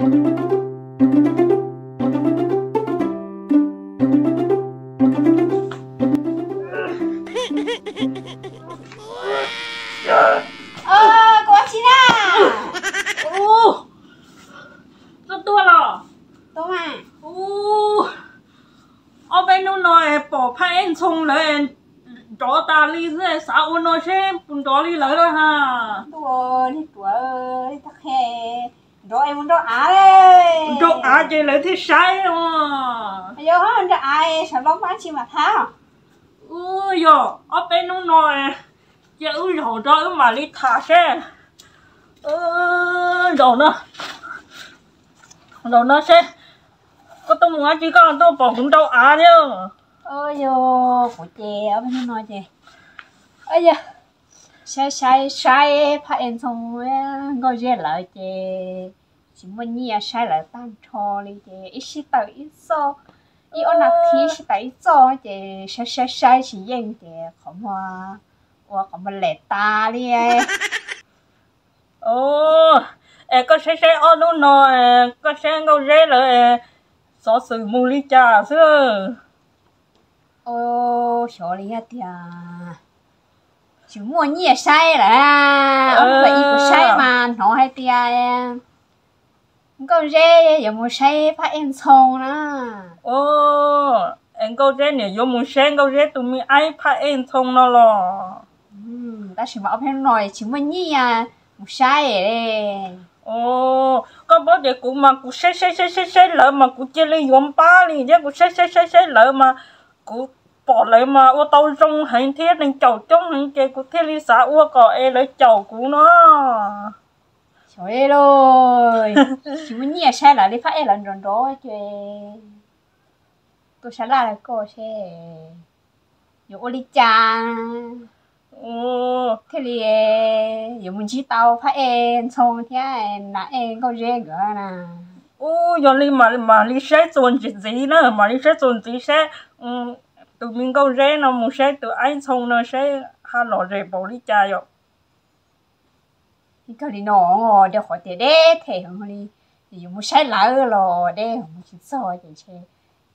Koj ua tsi na? Ub, koj tuaj los? Ub, ob peb hnub no pom phaj ej ntxhoo lawv nrov tas li xwb, xav ua no seb puas nrov li lawv lawm ha. Ntuj, li ruam, li tag qhe, nrov es mus nrau av. Nrau av ces lawv thiaj saib os. Yog nrau av, sav loj mab tsi mam thab. Ub, yog ob peb hnub no cia wb zaum rau wb mam li tham seb. Zaum no, zaum no seb koj tuaj mus dab tsi koj tuaj pom kuv nrau av thiab. Yog kuv ces ob peb hnub no ces, yog, saib saib saib phaj ej ntxhoo Nkauj Zeb lawv ces tsis muaj nyiaj saib lawv tag nrho li ces ib sij tawm ib txoj, ib ob nas this sij tawm ib txoj ces saib saib saib tsis yeej ces qhov muag ua qhov muag lem tas li. Es koj saib saib ob hnub no, koj saib Nkauj Zeb lawv xov xwm mus li cas xwb? Xyov li hais tias tsis muaj nyiaj saib lawm, ob hnub ib kuv saib mas hnov hais tias Nkauj Zeb yuav mus saib phaj ej ntxhoo na. Es Nkauj Zeb niam yuav mus saib Nkauj Zeb tus me aib phaj ej ntxhoo no los? Tab sis mas ob peb hnub no tsis muaj nyiaj mus saib. Koj paub tias kuv mas kuv saib saib saib saib saib lawv mas kuv cia li yuav npab li thiab, kuv saib saib saib saib lawv mas kuv pom lawv mas ua tau zoo heev thiab neeg caum coob heev ces kuv thiaj li xav ua kom es lawv caum kuv no. Xyov li, tsis muaj nyiaj saib lawv li, phaj ej lawv nrov nrov ces tuaj sab laj lawv koj seb yuav ua li cas thiaj li yuav mus ntsib tau phaj ej ntxhoo thiab nas ej Nkauj Zeb nkawd na. Ub, yog li mam li saib txuas ntxiv ntxiv na, mam li saib txuas ntxiv saib tus me Nkauj Zeb no mus saib tus aib ntxhoo no saib ha lom zem npaum li cas yom. Kawg li no, rau qhov tias deb them heev li, ces yuav mus saib lawv los deb mus tsis txog ces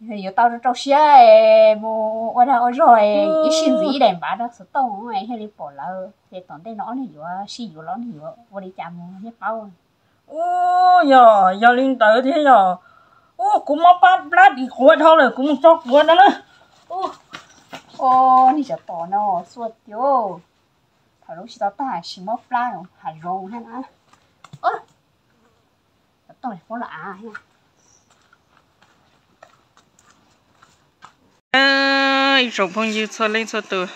ntshe yuav tau rau rau siab mus ua dag ua zog ib sij ntxiv daim npav rau xov tooj thiaj li pom lawv ces tom ntej no ob leeg yuav sib yuav los ob leeg yuav ua li cas mus thiaj paub. Ub, yog, yog li ntawd thiab yog. Ub, kuv mob plab dim quav dhau lawm, kuv mus tso quav no na. Ub, nej cov tom no xua tiag, thaum lub tsis tau tag sis mob plab hav zoov thiab na. Ib tsoom phooj ywg txhua leej txhua tus,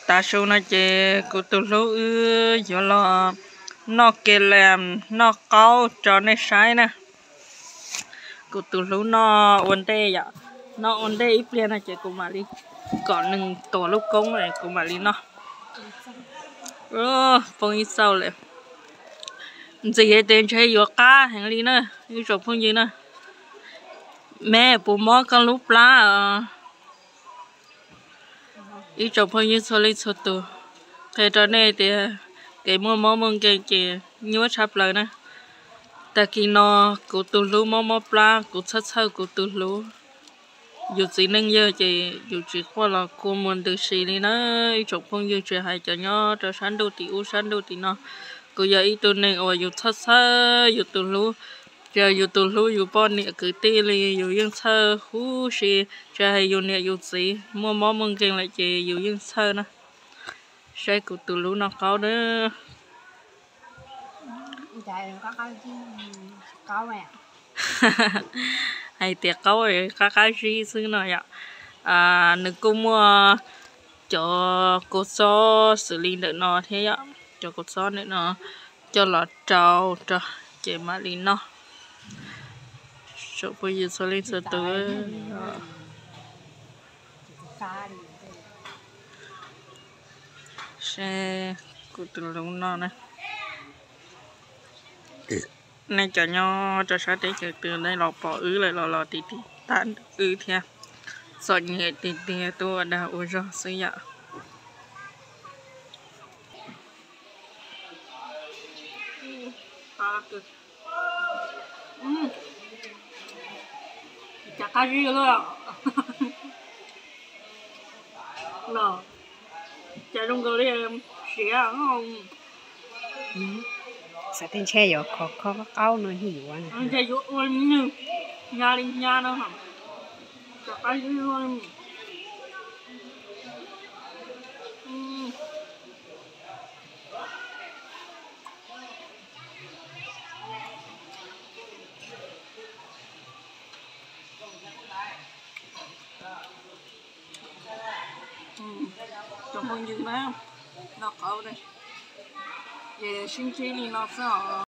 tav su no ces kuv tus hlub wb yuav los noj ke lam noj qaub rau nej saib na. Kuv tus hlub noj ua ntej yom, noj ua ntej ib pliag no ces kuv mam li kom nws tuav lub koob kuv mam li noj. Poob ib txauj lawm. Ntxim tias ntshe yuav qab heev li na, ib tsoom phooj ywg na. Me puas mob koj lub plab? Ib tsoom phooj ywg txhua leej txhua tus, qhia rau nej tias kev muaj mob muaj nkeeg ces nyuaj tshaj plaws na. Tag kis no kuv tus hlub mob mob plab, kuv txhawj txhawj kuv tus hlub. Yus txiv neej yawg ces yus tsis quaj los kua muag ntws si li na. Ib tsoom phooj ywg tsis hais cov nyob rau sab ntuj tim ub sab ntuj tim no, kuv yog ib tug neeg uas yus txhawj txhawj yus tus hlub. Tsis hais yus tus hlub yus poj niam kwv tij li yus yeej txhawj huv si, tsis hais yus niam yus txiv muaj mob muaj nkeeg lawm ces yus yeej txhawj na. Saib kuv tus hlub noj qaub na. Hais tias qaub qab qab zib xwb no yom. Nws kuj muaj cov kua txob xws li ntawm no thiab yom, cov kua txob ntawm no coj los rau rau ces mam li noj. Tsoom phooj ywg txhua leej txhua tus, seb kuv tus hlub noj na. Nej cov nyob rau sab teb chaws twg nej los pom wb lawm los los tim tiv tam wb thiab. Txom nyem tiag tiag, tuaj ua dag ua zog xwb yom. Qab zib luaj. No, cas zoo nkaus li siav. Xav tias ntshe yuav khov kho qaub no yeej yuav. Ntshe yuav ua li nyab li nyab no, cas qab zib luaj. Cov phooj ywg na, noj qab, ces sib ntsib li no xwb os.